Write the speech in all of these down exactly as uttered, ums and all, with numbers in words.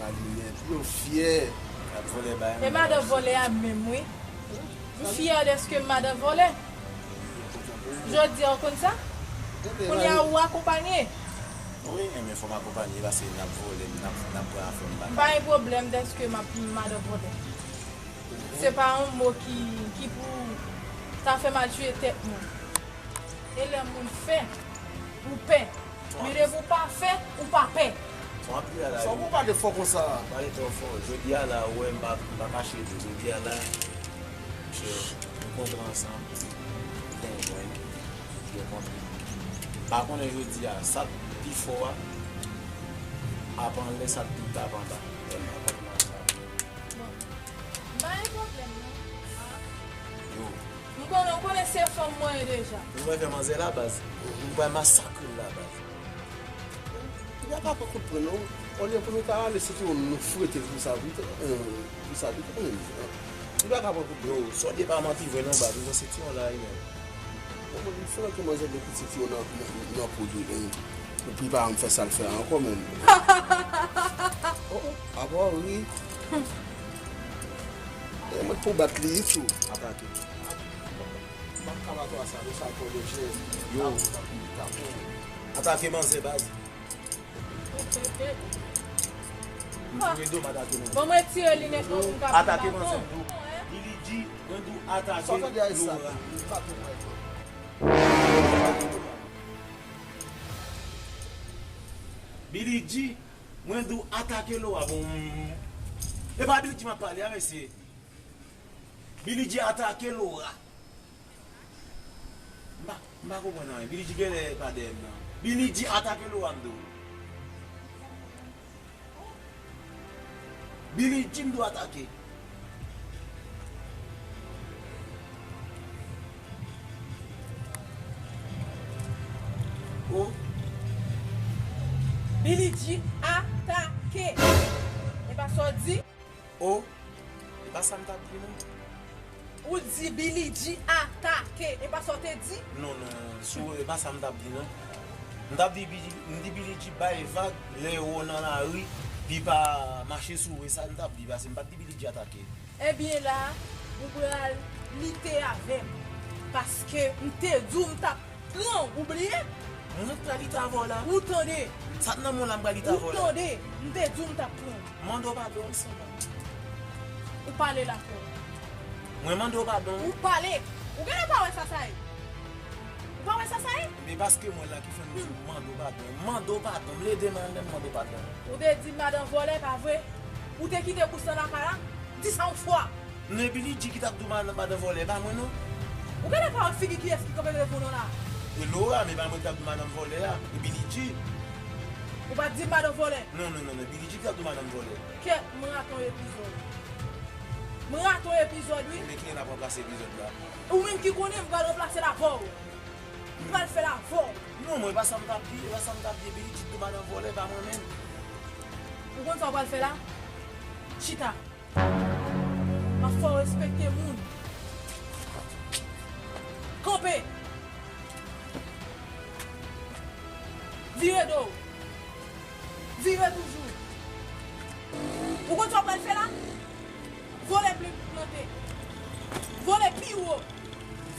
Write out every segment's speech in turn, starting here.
Limyè, yo fyè. Ap vòlè bay. E madan vòlè a menm, wi. M fyè dèske m madan vòlè. Jodi a, ou konn sa? Kounye a, ou akonpanye. Wi, enben fò m akonpanye, paske n ap vòlè, n ap, n ap pran afè m. M pa gen pwoblèm dèske m ap madan vòlè. Se pa yon mo ki, ki pou ta fè mal tiye tèt moun. E lè moun fè, ou pè. Men depi w pa fè, ou pa pè. Sa w pou pale fò konsa? Pale twò fò. Jodi a la, ou wè m pa, m pa kache tou. Jodi a la, monchè, nou kontre ansanm, nou konprann, nou konprann. M pa konnen jodi a, sa k pi fò a ap anlè, sa k pi ta ap anba. Mwen m pa konn nan sa. Bon, m pa gen pwoblèm non. Yo, M konnen, ou konnen se fanm mwen ye deja. Ou wè fè manzè la baz. Ou wè masakre l la baz. Li pa ka pran kout pwen non. Olye pou nou ta rale sitiwon nou frete l pou sa vit. Pou sa vit. Li pa ka pran kout pwen. Yo, sa w di pa manti vre non baz. Ou wè sitiwon la wi menm. Bon, li flanke manzè de kout sitiwon nan, nan, nan poud wi. Epi pa m fè sa l fè ankò menm. Oh, oh, apa wi. E mwen pou bat li tou. Atake. M ap kaba twa sa, nou sa kò de chèz. Yo. Atake manzè baz. M tou redo m atake manzè. Bon, mwen tire linèt mwen pou m ka pran baton. Atake manzè m tou. Bilidji, mwen tou atake Laura. Bilidji, mwen tou atake Laura. Bon, e pa Bilidji m ap pale a mesye. Bilidji atake Laura. M pa, m pa konprann anyen. Bilidji genlè pa dèyè m nan. Bilidji atake Laura m di w. Bilidji m di w atake. Oh. Bilidji atake. E pa sa w di? Oh, e pa sa m t ap di non. Ou di Bilidji atake, e pa sa w te di? Non, non, sou e pa sa m t ap di non. M t ap di Bilidji, m di Bilidji bay vag lè yo nan lari, li pa mache sou ou, e sa m t ap di, paske m pa t di Bilidji atake. Ebyen la, ou pral lite avè m, paske m te di w m t ap pran w, ou bliye? Mwen pral lite avè w la. Ou tande? Sa k nan men w la m pral lite avè w la. Ou tande? M te di w m t ap pran w. Mande w padon, sanba. Ou pale la frè. Mwen mande w padon. Ou pale. Ou genlè pa wè sa sa ye. Ou pa wè sa sa ye? Men paske mwen la ki fè m di w mande w padon. Mande w padon. M leve men m mande w padon. Ou te di madan vòlè, pa vre? Ou te kite bous lan lakay la? Di sa yon fwa. Men Bilidji ki t ap di w madan, madan vòlè, e pa mwen non. Ou genlè pa wè figi kiyès ki kanpe devan w nan la? E Laura, men pa mwen ki t ap di w madan vòlè a, e Bilidji. Ou pa t di m madan vòlè? Non, non, non, non, Bilidji ki t ap di w madan vòlè. Kèt, m rate yon epizòd. M rate yon epizòd, wi. Men kilè n ap ranplase epizòd la? Ou menm ki konnen, m pral ranplase l avè w. M pral fè l avè w. Non, mwen, e pa sa m t ap di, e pa sa m t ap di, Bilidji t di w madan vòlè, e pa mwen menm. Ou konn sa w pral fè la? Chita. M ap fè w respekte moun. Kanpe. Vire do w. Vire toujou. Ou konn sa w pral fè la? Vòlè pli plante. Vòlè pi wo.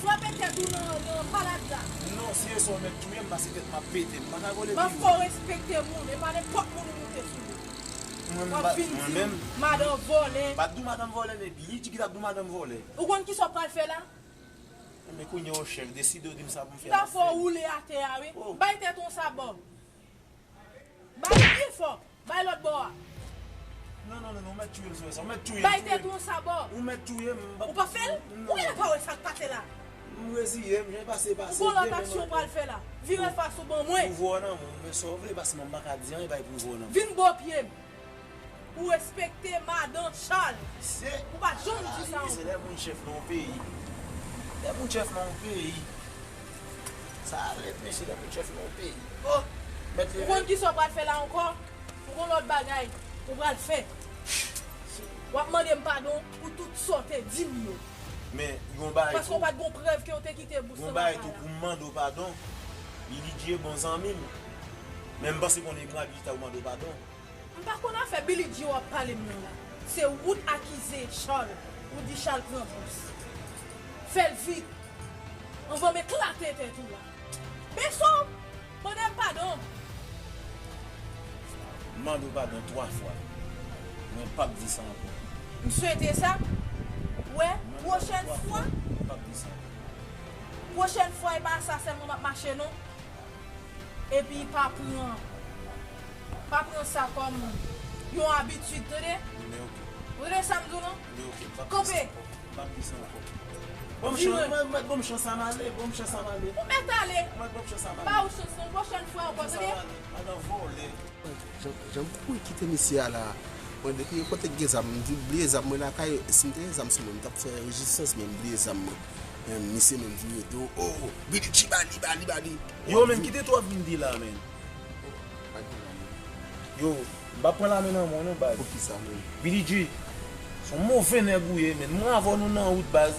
Frape tèt ou nan, nan palad la. Non, si e sa w mèt touye m, paske tèt m ap pete. M pa ka vòlè pi wo. M ap fè w respekte moun, e pa nenpòt moun ou moute sou li. W ap vin di m madan vòlè. M pa t di w madan vòlè, men Bilidji ki t ap di w madan vòlè. Ou konn kisa w pral fè la? Men kounye a w chèf, deside w di m sa pou m fè. M ta fè w woule atè a, wi. Bay tèt ou yon sabò. Bay byen fò. Bay lòt bò a. Non, non, non, non, ou mèt touye m si w fè sa. Ou mèt touye m. Bay tèt ou yon sabò. Ou mèt touye m. Ou pa fè l? Ou genlè pa wè sa k pase la? M reziye m, jan pase pase. Ou gon lòt aksyon w pral fè la. Vire fas ou ban mwen. Pouvwa w nan men w, men sa w vle, paske mwen m pa ka di anyen bay pouvwa w nan men w. Vin bò pye m. Ou respekte madan Chal. Ou pa janm di sa ankò. Se lè moun chèf nan yon peyi. Lè moun chèf nan yon peyi. Sa ret mesye, lè moun chèf nan yon peyi. Oh! Mèt leve. Ou konn kisa w pral fè la ankò? Ou gon lòt bagay ou pral fè. W ap mande m padon pou tout sa w te di m yo. Men, yon bagay tou. Paske w pa t gon prèv ke w te kite bous lan lakay la. Yon bagay tou pou m mande w padon. Bilidji e bon zanmi m. Men m panse konnen m rabi ta ou mande w padon. M pa konn afè Billy G w ap pale m nan la. Se ou t akize Charles, ou di Charles pran bous. Fè l vit. Anvan m eklate tèt ou la. Beso, mande m padon. M mande w padon twa fwa. Mwen p ap di sa ankò. M swete sa. Wè, pwochèn fwa. M p ap di sa ankò. Pwochèn fwa, e pa sa sèlman m ap mache non. Epi pa pran, pa pran sa kòm yon abitid, tande? Men oke. Ou tande sa m di w lan? Men oke. Kanpe. M ap di sa ankò. Ban m chans, mèt ban m chans a m ale, ban m chans a m ale. Ou mèt ale. Mèt ban m chans a m ale. Ba ou chans lan, pwochèn fwa ankò, tande? Madan vòlè. Jan, jan m kouri kite misye a la. Mwen depi kote k gen zam, m di bliye zam mwen lakay, si m te gen zam sou mwen, m t ap fè rezistans, men m bliye zam mwen. Men misye menm vire do, oh, Billy G ba li, ba li, ba li. Yo, men kite twa vin di la, men. Yo, m pa pran lame nan men w non, baz. Poukisa menm? Billy G, se yon move nèg ou ye, men mwen avè w nou nan wout, baz.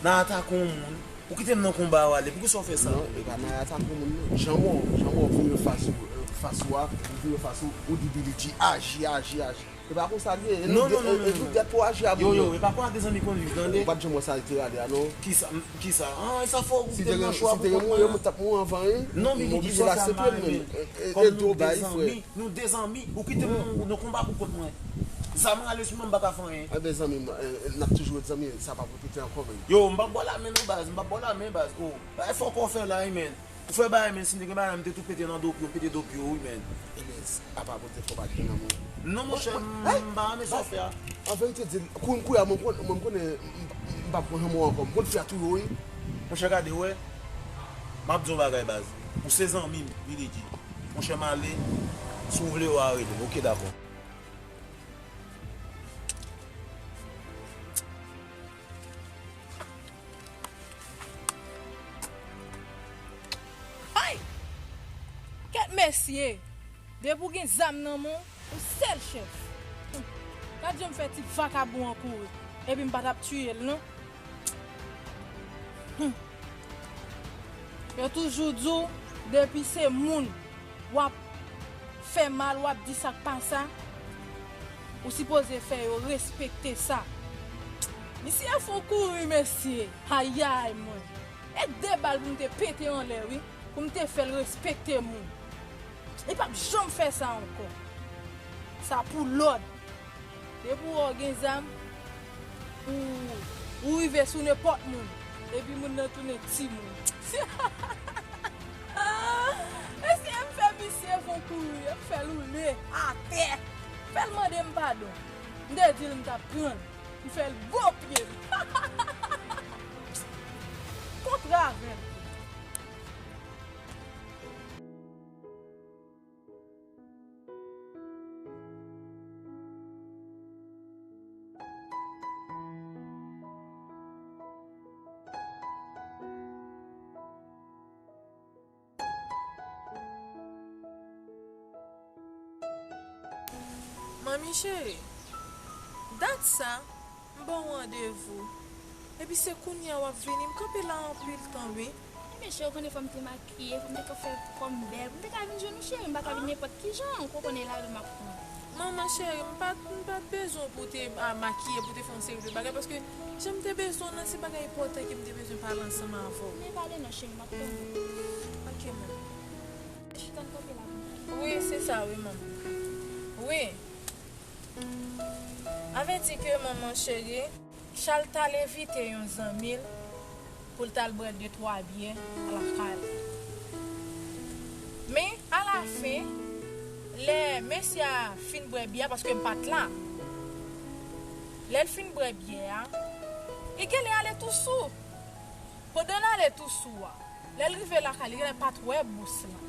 Nan atake yon moun. Ou kite m nan konba a w ale, poukisa w fè sa? Non, e pa nan atake yon moun non. Jan mò, jan mò vire fas ou, fas ou a, ou vire fas ou, ou di Billy G aji, aji, aji. E pa konsa l ye, e nou de, e, e nou dèt pou aji a moun yo. Yo, yo, e pa konsa de zanmi konn viv, tande? Ou pa t janm wè sa l te rale a, non? Kisa, kisa? Ah, e sa fè w kite m nan chwa pou kont mwen. Si te gen mwen, mwen t ap mouri anvan, wi. Non, Billy G, m oblije l aksepte l menm. E, e, e dlo bay, frè. Nou de zanmi, ou kite m nan konba pou kont mwen. Zam rale sou mwen, m pa ka fè anyen. Enben, zanmi m, eh, n ap toujou ret zanmi, sa p ap repete ankò, menn. Yo, m p ap ba w lamen non, baz, m p ap ba w lamen, baz. Oh, bagay fò kò fè la, wi, menn. Ou fè bagay, menn, si m te gen bagay, m te tou pete nan do pye w, pete do pye w, wi, menn. Enben, apa Bondye fè w pa t gen lanmou? Non, monchè, m pa renmen sa w fè a. An verite, di l, kounye a, mwen konn, mwen konnen, m, m p ap pran lanmou ankò. M konn fè a tou yo, wi. Monchè, gade, wè. M ap di w yon bagay, baz. Ou se zanmi m, Billy G. Monchè, m ale. Si w vle, w a rele m. Oke, dakò. Ay! Kèt mesye! Depi w gen zam nan men w, ou sèl chèf. Hum. Gad jan m fè ti vakabon an kouri. Epi m pa t ap tiye l, non. Hum. Yo toujou di w, depi se moun w ap fè mal, w ap di sa k pa sa, ou sipoze fè yo respekte sa. Misye fon kouri, mesye. Ayay, mwen. E de bal pou m te pete anlè, wi. Pou m te fè l respekte moun. Li p ap janm fè sa ankò. Sa pou lòd. Depi w wè w gen zam, ou, ou rive sou nenpòt moun. Epi moun nan tounen timoun. Mesye, m fè misye fon kouri, m fè l woule atè. Fè l mande m padon. M te di l m t ap pran l. M fè l gwo pye m. Kontre avè l. Manmi cheri, dat sa, m ba w randevou. Epi se kounye a w ap vini, m kanpe la anpil tan, wi. Ebyen, cheri, ou konnen fò m te makiye, fò m te ka fè kò m bèl, pou m te ka vin jwenn ou, cheri. M pa ka vin nenpòt ki jan, ou konnen lari m ap pran. Manman cheri, m pa t, m pa t bezwen pou w te, a, makiye, pou w te fè yon seri de bagay, paske jan m te bezwen w lan, se bagay enpòtan ke m te bezwen pale ansanm avè w. Men pale non, cheri, m ap tande. Ok, manman. Chita n kanpe la pou mwen. Wi, se sa, wi, manman. Wi. Avèti ke manman cheri, Charles t al envite yon zanmi l pou l t al bwè de twa byè lakay li. Men, alafen, lè mesye a fin bwè byè a, paske m pa t la, lè l fin bwè byè a, li genlè ale tou sou. Pandan l ale tou sou a, lè l rive lakay li, li genlè pa t wè bous lan.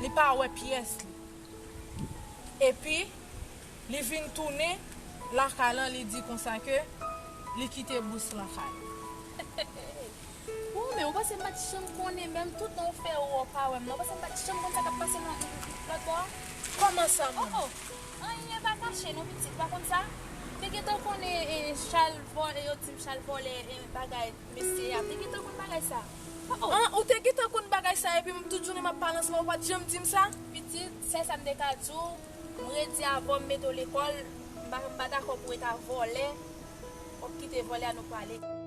Li pa wè pyès li. Epi, li vin tounen lakay lan, li di konsa ke li kite bous lan kay li. Ou, men ou panse m pa t janm konnen, menm tout tan ou fè ou pa wè m nan, ou panse m pa t janm konn sa k ap pase nan lòt bò a? Kòman sa, manman? Oh, oh, anyen pa kache non, pitit, pa konn sa? Te gentan konnen, eh, Charles vòlè, yo di m Charles vòlè, eh, bagay. Mesye a te gentan konn bagay sa. Oh, oh. An, ou te gentan konn bagay sa, epi m tout jounen m ap pale ansanm, ou pa t janm di m sa? Pitit, sèl sa m te ka di w, M redi avè w, m mete w lekòl, m pa, m pa dakò pou w rete a vòlè, w ap kite vòlè a nou pale.